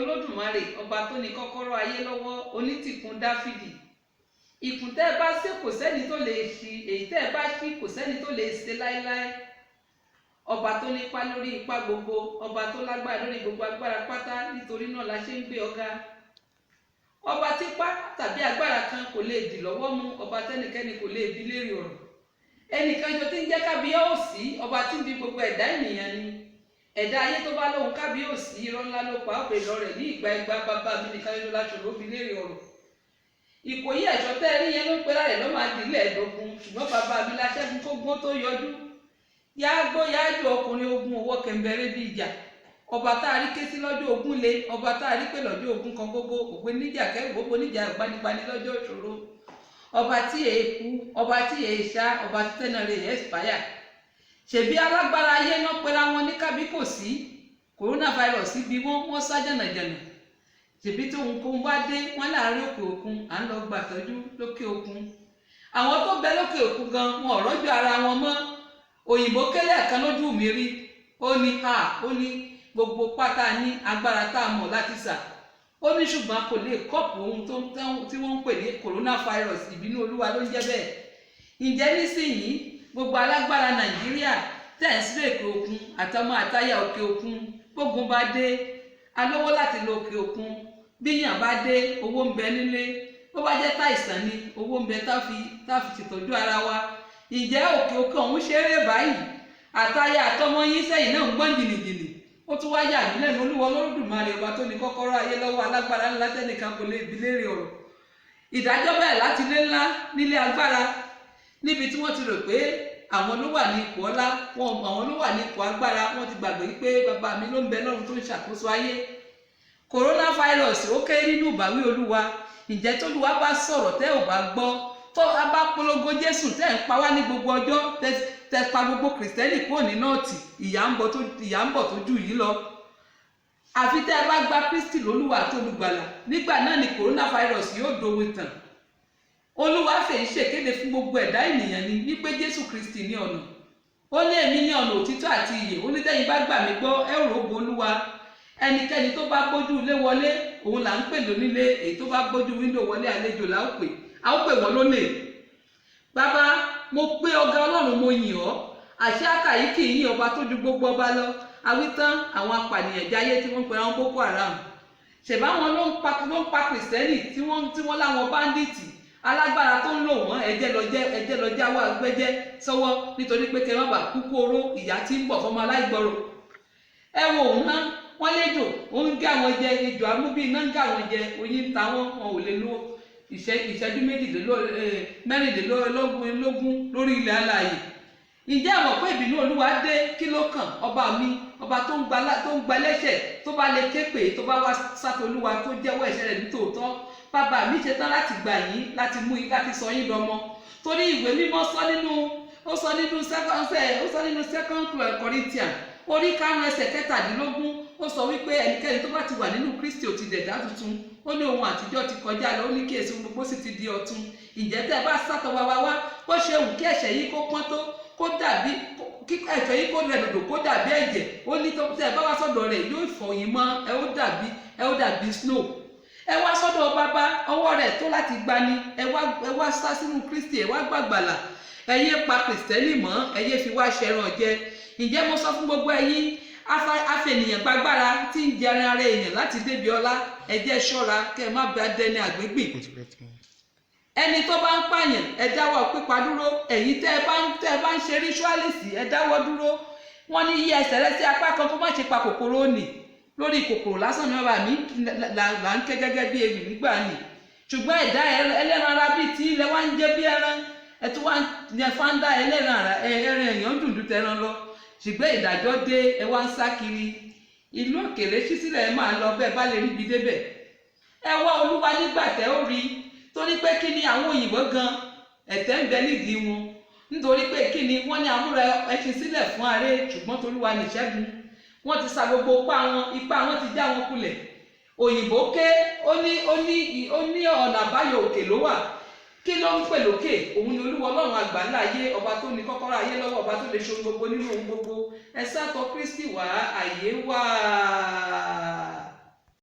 Olódùmarè, ọba tó ní kọ́kọ́rọ́ ayé lọ́wọ́, onítìkún Dáfídì. Ìkùn tẹ́ ẹ bá ṣe kò sẹ́ni tó lè ṣí, èyí tẹ́ ẹ bá ṣí kò sẹ́ni tó lè ṣe láéláé. Ọba tó nípa lórí ipá gbogbo, ọba tó lágbára lórí gbogbo agbára pátá, nítorí náà la ṣe ń gbé ọ̀gá. Ọba típá tàbí agbára kan kò lè dì lọ́wọ́ mú, ọba tẹ́nikẹ́ni kò lè bi léèrè ọ̀rọ̀. Ẹnìkan jọ tí ń jẹ́ kábíyèsí, ọba tí ń bi gbogbo ẹ̀dá ènìyàn ni. Ẹ̀dá ayé tó bá lóhun kábíyèsí, irọ́ ńlá ló pa ó pè lọ rẹ̀ ní ìgbà ẹgbà. Bàbá mi nìkan ló láṣọrò bi léèrè ọ̀rọ̀. Ìkòyí ẹ̀ṣọ́ tẹ́ rí yẹn ló ń pera rẹ̀ ló máa di ilẹ̀ ẹ̀dógún, ṣùgbọ́n bàbá mi láṣẹ́gun kó gbọ́n tó yọjú. Yáágbó yáájú ọkùnrin ogun òwò kẹ̀mbẹ̀rẹ̀ bí ìjà. Ọba tá a rí ké sí lọ́jọ́ ogun le, ọba tá a rí pé lọ́jọ́ ogun kan gbogbo, ògbé níjà kẹ́rù gbogbo níjà gbanigbani lọ́jọ́ ìṣòro. Ọba tí èé kú, ọba tí èé ṣá, ọba tí tẹ́nà rẹ̀ expire. Ṣèbí alágbára ayé náà pera wọn ní kábí kò sí, coronavirus bí wọ́n sá jànàjànà. Ṣèbí tí ohunkóhun bá dé wọn láàárín òkè òkun, à ń lọ gbàtọ́jú lókè òkun. Àwọn tó bẹ lókè òkun gan wọn ò rọ́jò ara wọn mọ́. Òyìnbó kélé kan lójú mi rí, ó ní a ó ní gbogbo pátá ní agbára tá a mọ̀ láti sà. Ó ní ṣùgbọ́n kò lè kọ́pù ohun tí wọ́n ń pè ní coronavirus, ìbínú Olúwa ló ń jẹ́ bẹ́ẹ̀. Ǹjẹ́ nísìnyí gbogbo alágbára Nàìjíríà tẹ̀ ń sílẹ̀ òkè òkun àtọmọ àtayà òkè òkun, gbógun bá dé alówó láti lọ òkè òkun, bíyàn bá dé owó ń bẹ nílé, bó bá jẹ́ táìsàn ni owó ń bẹ tá fi ṣètọ́jú ara wa. Ǹjẹ́ òkè òkun ọ̀hún ṣeré báyìí? Àtayà àtọmọ yín sẹ́yìn náà ń gbọ́n jìnnìjìnnì. Ó tún wá yà mí lẹ́nu. Olúwa Olódùmarè, ọba tó ní kọ́kọ́rọ́ ayé lọ́wọ́, alágbára ńlá tẹ́nìkan kò lè bi léèrè ọ̀rọ̀. Ìdájọ́ bẹ̀rẹ̀ láti ilé ńlá nílé agbára, níbi tí wọ́n ti rò pé àwọn ló wà ní ipò ọlá, àwọn ló wà ní ipò agbára. Wọ́n ti gbàgbé pé bàbá mi ló ń bẹ lọ́run tó ń ṣàkóso ayé. Coronavirus ó kéré nínú ìbáwí Olúwa. Ǹjẹ́ tólúwa bá sọ̀rọ̀ tẹ́ ò bá gbọ́, tó a bá polongo Jésù tẹ́ ń pa wá ní gbogbo ọjọ́, tẹ́ pa gbogbo kìrìsìtẹ́nì kúrò ní nọ́ọ̀tì, ìyà ń bọ̀ tó jù yìí lọ. Àfi tẹ́ ẹ bá gba Kristi lólúwa àti olùgbàlà, nígbà náà ni coronavirus yóò dohun ìtàn. Olúwa fèyí ṣèkéde fún gbogbo ẹ̀dá ènìyàn ni wípé Jésù Kristi ní ọ̀nà. Ó ní èmi ní ọ̀nà òtítọ́ àti ìyè. Ó ní tẹ́yin bá gbà mí gbọ́, ẹ ó rògo Olúwa. Ẹnikẹ́ni tó bá gbójú ilé wọlé, òun là ń pè lónílé. Èyí tó bá gbójú wíńdò wọlé, àlejò là ó pè, a ó pè wọ́n lólè. Bàbá, mo pé ọ̀gá Ọlọ́run, mo yìn ọ́. Àṣẹ àkàyí kì í yìn ọba tó ju gbogbo ọba lọ. Awítán àwọn apànìyàn jáyé tí wọ́n ń pera wọn Boko Haram. Ṣèbá wọn ló ń pa kìrìsìtẹ́nì tí wọ́n láwọn báńdíìtì alágbára tó ń lò wọ́n. Ẹ̀jẹ̀ lọ jáwọ́ agbẹ́jẹ́ sọ́wọ́, nítorí pé kẹ́ má bàa kúkú oró ìyà tí ń bọ̀ fọmọ aláìgbọrò. Ẹ wo òun náà, wọ́n léjò ó ń gé àwọn jẹ, ejò amúbí iná ń gé àwọn jẹ, oyin ń ta wọ́n, wọn ò lè lo ìṣẹ́jú mẹ́rìnlélógún lórí ilẹ̀ alààyè. Ǹjẹ́ àwọn pé ìbínú Olúwa dé, kí ló kàn ọba mi, ọba tó ń gba lẹ́ṣẹ̀, tó bá lè ké pè, tó bá wá sátọ̀ Olúwa tó jẹ́wọ́ ẹ̀ṣẹ̀ rẹ̀ nítòótọ́. Bàbá mi ṣetán láti gbà yín, láti mú yín, láti sọ yín dọmọ. Torí ìwé mímọ́ sọ nínú Second Corinthians orí 5 ẹsẹ̀ 17, ó sọ wípé ẹnikẹ́ni tó bá ti wà nínú Kristi ó ti dẹ̀dá tuntun. Ó ní ohun àtijọ́ ti kọjá lọ, ó ní kíyèsí ohun gbogbo sì ti di ọ̀tun. Ǹjẹ́ tẹ́ ẹ bá sátọ̀ wá wá, bó ṣe wù kí ẹ̀ṣẹ̀ yìí kó pọ́n tó, kó dàbí kí ẹ̀ṣẹ̀ yìí kó rẹ̀ dòdò, kó dàbí ẹ̀jẹ̀, ó ní tẹ́ ẹ bá wá sọ́dọ̀ rẹ̀ yóò fọ̀ yín mọ́, ẹ ó dàbí snow. Ẹ wá sọ́dọ̀ bàbá, ọwọ́ rẹ̀ tó láti gbani. Ẹ wá sá sínú Kristi, ẹ wá gbàgbàlà. Ẹ yé pa kìrìsìtẹ́nì mọ́, ẹ yé fi wá ṣẹran jẹ. Ǹjẹ́ mo sọ fún gbogbo ẹ̀yin afẹnìyàn gbàgbára tí ń jẹran ara èèyàn láti débi ọlá, ẹ jẹ́ ṣọ́ra kẹ́ ẹ má bá dẹni àgbégbè. Ẹni tó bá ń pààyàn, ẹ dáwọ́ pípa dúró. Ẹ̀yin tẹ́ ẹ bá ń ṣe ríṣúálìsì, ẹ dáwọ́ dúró. Wọ́n ní yí ẹsẹ̀ rẹ sí apá kan kó má ṣe pa kòkòrò nì. Lórí kòkòrò lásán ni bàbá mi là ń ké gẹ́gẹ́ bí ewì nígbà nì. Ṣùgbọ́n ẹ̀dá ẹlẹ́ran ara bíi tí ilẹ̀ wá ń jẹ́ bí ẹran, ẹ tún wá ń yẹn fáńdà ẹlẹ́ran ara ẹran èèyàn dùn dùn tẹran lọ. Ṣùgbọ́n ìdájọ́ dé, ẹ wá ń sá kiri. Ìlú òkèèrè ṣí sílẹ̀, ẹ máa lọ bẹ́ẹ̀ bá lè ríbi débẹ̀. Ẹ wá Olúwa nígbà tẹ́ ó rí, torí pé kí ni àwọn òyìnbó gan ẹ̀tẹ́ ń bẹ nídìí wọn. Nítorí pé kí ni wọ́n ní amúra ẹṣin sílẹ̀ fún aré, ṣùgbọ́n tolúwa nìṣẹ́gun. Wọ́n ti sa gbogbo ipá wọn ti já wọn kulẹ̀. Òyìnbó ké, ó ní ọ̀nà àbáyọ òkè ló wà. Kí ló ń pè lókè? Òun ni Olúwa Ọlọ́run àgbáńlá ayé, ọba tó ní kọ́kọ́rọ́ ayé lọ́wọ́, ọba tó lè ṣe ohun gbogbo nínú ohun gbogbo. Ẹ sátọ̀ Kristi wá, àyè wà.